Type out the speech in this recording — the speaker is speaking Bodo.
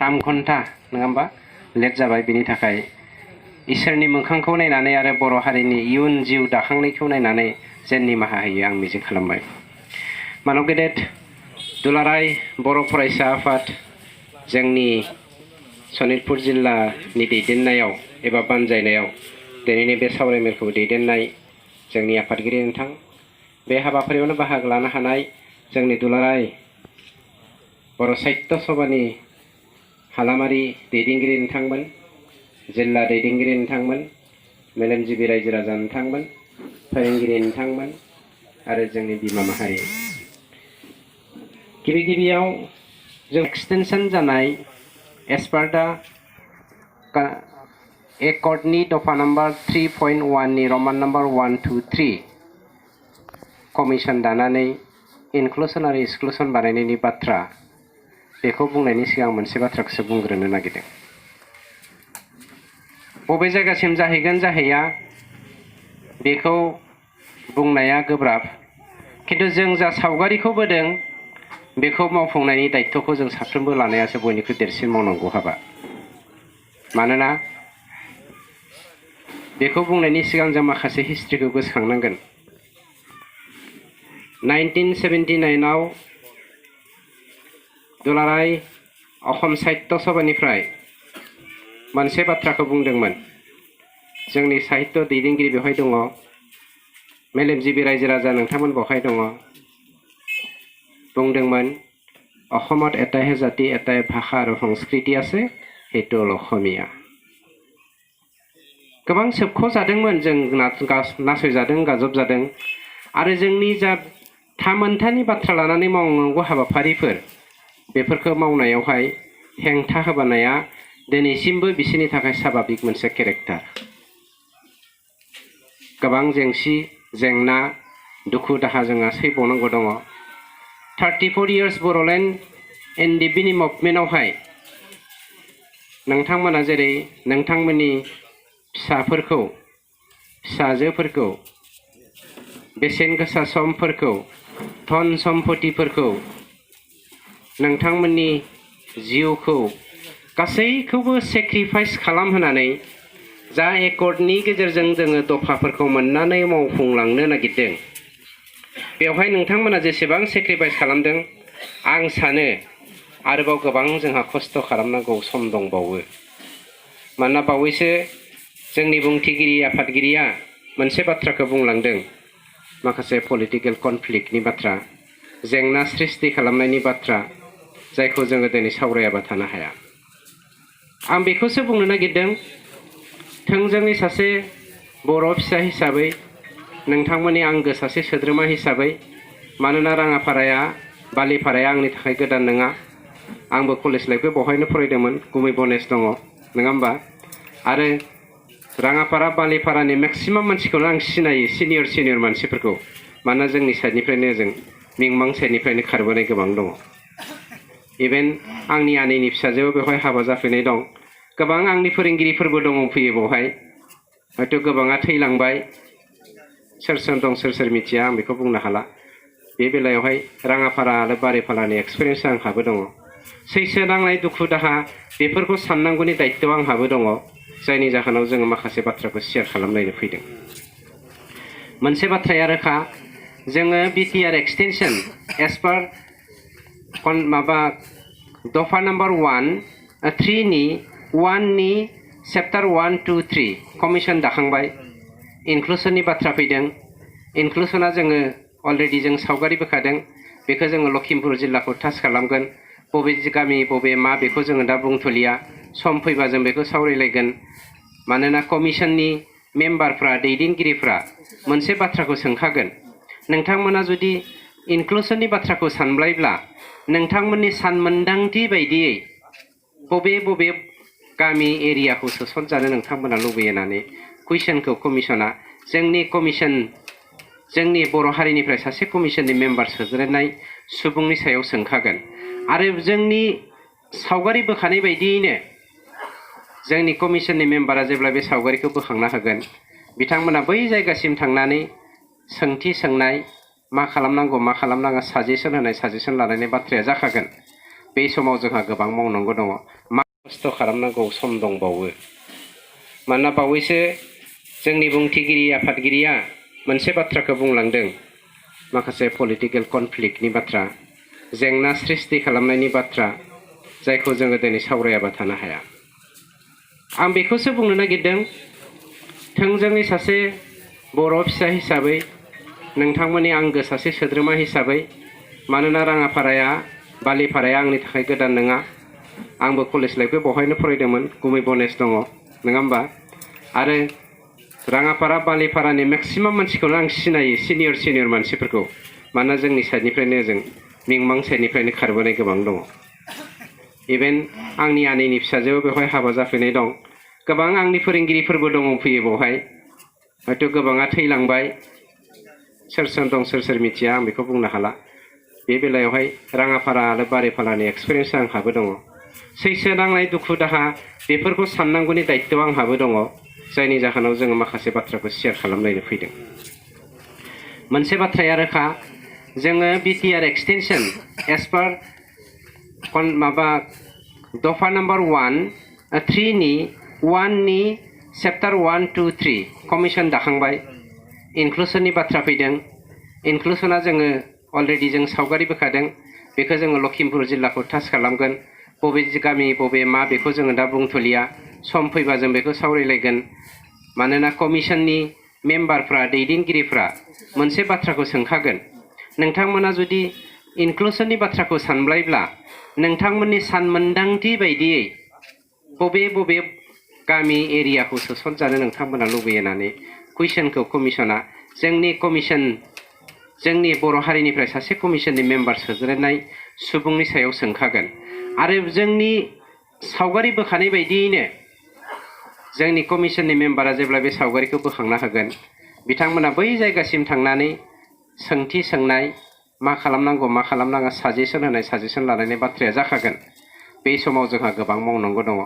3 घन्टा नङा होमबा लेट जाबाय बिनि थाखाय इसोरनि मोखांखौ नायनानै आरो बर' हारिनि इयुन जिउ दाखांनायखौ नायनानै जेन निमाहा होयो आं मिजिं खालामबाय। मानब गेदेर दुलाराय बर' फरायसा आफाद जोंनि सनितपुर जिल्लानि दैदेननायाव एबा बानजायनायाव दिनैनि बे सावरायमेलखौ दैदेननाय जोंनि आफादगिरि नोंथां, बे हाबाफारियावनो बाहागो लानो हानाय जोंनि दुलाराय बर' साहित्य सभानि हालामारि दैदेनगिरि नोंथांमोन, जिल्ला दैदेनगिरि नोंथांमोन, मेलेमजिबि रायजो राजा नोंथांमोन, फोरोंगिरि नोंथांमोन आरो जोंनि बिमा माहारि। गिबियाव जों एक्सटेनसन जानाय एस पार दा एकर्डनि दफा नम्बर 3.1 नि रमान नम्बर 1, 2, 3 कमिसन दानानै इनक्लुसन आरो एक्सक्लुसन बानायनायनि बाथ्रा बेखौ बुंनायनि सिगां मोनसे बाथ्राखौसो बुंग्रोनो नागिरदों। बबे जायगासिम जाहैगोन जाहैया बेखौ बुंनाया गोब्राब, किन्तु जों जा सावगारिखौ बोदों बेखौ मावफुंनायनि दायित्वखौ जों साफ्रोमबो लानायासो बयनिख्रुइ देरसिन मावनांगौ हाबा। मानोना बेखौ बुंनायनि सिगां जों माखासे हिस्ट्रिखौ गोसोखांनांगोन। 1979 आव दुलाराय असम साहित्य सभानिफ्राय मोनसे बाथ्राखौ बुंदोंमोन। जोंनि साहित्य दैदेनगिरि बेवहाय दङ, मेलेमजिबि रायजो राजा नोंथांमोन बेवहाय दङ। बुंदोंमोन অসমত এটাহে জাতি, এটাই ভাষা আৰু সংস্কৃতি আছে, সেইটো হ'ল অসমীয়া। गोबां सोबख'जादोंमोन, जों नासयजादों, गाजबजादों आरो जोंनि जा थामोनथानि बाथ्रा लानानै मावनांगौ हाबाफारिफोर बेफोरखौ मावनायावहाय हेंथा होबोनाया दिनैसिमबो बिसोरनि थाखाय स्वाभाबिक मोनसे केरेक्टार। गोबां जेंसि जेंना दुखु दाहा जोंहा सैबावनांगौ दङ। 34 years बर'लेण्ड एनडिपिनि मुभमेन्टआवहाय नोंथांमोना जेरै नोंथांमोननि फिसाफोरखौ फिसाजोफोरखौ बेसेन गोसा समफोरखौ धन सम्पतिफोरखौ नोंथांमोननि जिउखौ गासैखौबो सेक्रिफाइस खालामहोनानै जा एकर्डनि गेजेरजों जोङो दफाफोरखौ मोननानै मावफुंलांनो नागिरदों, बेवहाय नोंथांमोना जेसेबां सेक्रिफाइस खालामदों आं सानो आरोबाव गोबां जोंहा खस्थ' खालामनांगौ सम दंबावो। मानोना बावैसो जोंनि बुंथिगिरि आफादगिरिया मोनसे बाथ्राखौ बुंलांदों, माखासे पलिटिकेल कनफ्लिक्टनि बाथ्रा, जेंना सृष्टि खालामनायनि बाथ्रा, जायखौ जोङो दिनै सावरायाबा थानो हाया। आं बेखौसो बुंनो नागिरदों, थोंजोङै सासे बर' फिसा हिसाबै, नोंथांमोननि आंगो सासे सोद्रोमा हिसाबै, मानोना राङापाराया बालिपाराया आंनि थाखाय गोदान नङा। आंबो कलेज लाइफखौ बेवहायनो फरायदोंमोन, गुमै बनेस दङ नङा होमबा? आरो राङापारा बालिपारानि मेक्सिमाम मानसिखौनो आं सिनायो, सिनियर मानसिफोरखौ, मानोना जोंनि साइडनिफ्रायनो जों मिंमां साइडनिफ्रायनो खारबोनाय गोबां दङ। इभेन आंनि आनैनि फिसाजोआव बेवहाय हाबा जाफैनाय दं। गोबां आंनि फोरोंगिरिफोरबो दंफैयो बेवहाय, हयथ' गोबाङा थैलांबाय, सोर दं सोर मिथिया आं बेखौ बुंनो हाला। बे बेलायावहाय राङापारा आरो बालिपारानि एक्सपिरियेन्स आंहाबो दङ। सैसो नांनाय दुखु दाहा बेफोरखौ साननांगौनि दायित्व आंहाबो दङ, जायनि जाहोनाव जोङो माखासे बाथ्राखौ शेयार खालामलायनो फैदों। मोनसे बाथ्राया रोखा, जोङो बिटिआर एक्सटेनसन एस पार माबा दफा नम्बर 1, 3 नि 1 नि चेप्टार 1, 2, 3 कमिसन दाखांबाय। इनक्लुसननि बाथ्रा फैदों। इनक्लुसना जोङो अलरेडि जों सावगारि बोखादों, बेखौ जोङो लखिमपुर जिल्लाखौ टाच खालामगोन। बबे गामि बबे मा बेखौ जोङो दा बुंथ'लिया, सम फैबा जों बेखौ सावरायलायगोन। मानोना कमिसननि मेम्बारफ्रा दैदेनगिरिफ्रा मोनसे बाथ्राखौ सोंखागोन, नोंथांमोना जुदि इनक्लुसननि बाथ्राखौ सानब्लायब्ला नोंथांमोननि सानमोन्दांथि बायदियै बबे गामि एरियाखौ सोसनजानो नोंथांमोना लुबैयो होननानै कुइसनखौ कमिसना जोंनि बर' हारिनिफ्राय सासे कमिसननि मेम्बार सोद्रोनाय सुबुंनि सायाव सोंखागोन। आरो जोंनि सावगारि बोखानाय बायदियैनो जोंनि कमिसननि मेम्बारा जेब्ला बे सावगारिखौ बोखांना होगोन, बिथांमोना बै जायगासिम थांनानै सोंथि सोंनाय, मा खालामनांगौ मा खालामनाङा साजेसन होनाय, साजेसन लानायनि बाथ्राया जाखागोन। बे समाव जोंहा गोबां मावनांगौ दङ मा खस्थ' खालामनांगौ सम दंबावो मानोना बावैसो जोंनि बुंथिगिरि आफादगिरिया मोनसे बाथ्राखौ बुंलांदों माखासे पलिटिकेल कनफ्लिक्टनि बाथ्रा जेंना सृष्टि खालामनायनि बाथ्रा जायखौ जोङो दिनै सावरायाबा थानो हाया आं बेखौसो बुंनो नागिरदों थोंजोङै सासे बर' फिसा हिसाबै नोंथांमोननि आंगो सासे सोद्रोमा हिसाबै मानोना राङापाराया बालिपाराया आंनि थाखाय गोदान नङा आंबो कलेज लाइफखौ बहायनो फरायदोंमोन गुमै बनेस दङ नङा होमबा आरो राङापारा बालिपारानि मेक्सिमाम मानसिखौनो आं सिनायो सिनियर मानसिफोरखौ मानोना जोंनि साइडनिफ्रायनो जों मिंमां साइडनिफ्रायनो खारबोनाय गोबां दङ इभेन आंनि आनैनि फिसाजोआव बेवहाय हाबा जाफैनाय दं गोबां आंनि फोरोंगिरिफोरबो दङ फैयो बेवहाय हयथ' गोबाङा थैलांबाय सोर सोर दं सोर मिथिया आं बेखौ बुंनो हाला बे बेलायावहाय राङापारा आरो बालिपारानि एक्सपिरियेन्स आंहाबो दङ सैसो नांनाय दुखु दाहा बेफोरखौ साननांगौनि दायित्व आंहाबो दङ जायनि जाहोनाव जोङो माखासे बाथ्राखौ शेयार खालामलायनो फैदों मोनसे बाथ्राया रोखा जोङो बिटिआर एक्सटेनसन एस पार माबा दफा नाम्बार 3 नि 1 नि चेप्टार 1, 2, 3 कमिसन दाखांबाय इनक्लुसननि बाथ्रा फैदों इनक्लुसना जोङो अलरेडि जों सावगारि बोखादों बेखौ जोङो लखिमपुर जिल्लाखौ टाच खालामगोन बबे गामि बबे मा बेखौ जोङो दा बुंथ'लिया सम फैबा जों बेखौ सावरायलायगोन मानोना कमिसननि मेम्बारफ्रा दैदेनगिरिफ्रा मोनसे बाथ्राखौ सोंखागोन नोंथांमोना जुदि इनक्लुसननि बाथ्राखौ सानब्लायब्ला नोंथांमोननि सानमोनदांथि बायदियै बबे गामि एरियाखौ सोसनजानो नोंथांमोना लुबैयो होननानै कुइसनखौ कमिसना जोंनि बर' हारिनिफ्राय सासे कमिसननि मेम्बार सोद्रोनाय सुबुंनि सायाव सोंखागोन आरो जोंनि सावगारि बोखानाय बायदियैनो जोंनि कमिसननि मेम्बारा जेब्ला बे सावगारिखौ बोखांना होगोन बिथांमोना बै जायगासिम थांनानै सोंथि सोंनाय मा खालामनांगौ मा खालामनाङा साजेसन होनाय साजेसन लानायनि बाथ्राया जाखागोन बे समाव जोंहा गोबां मावनांगौ दङ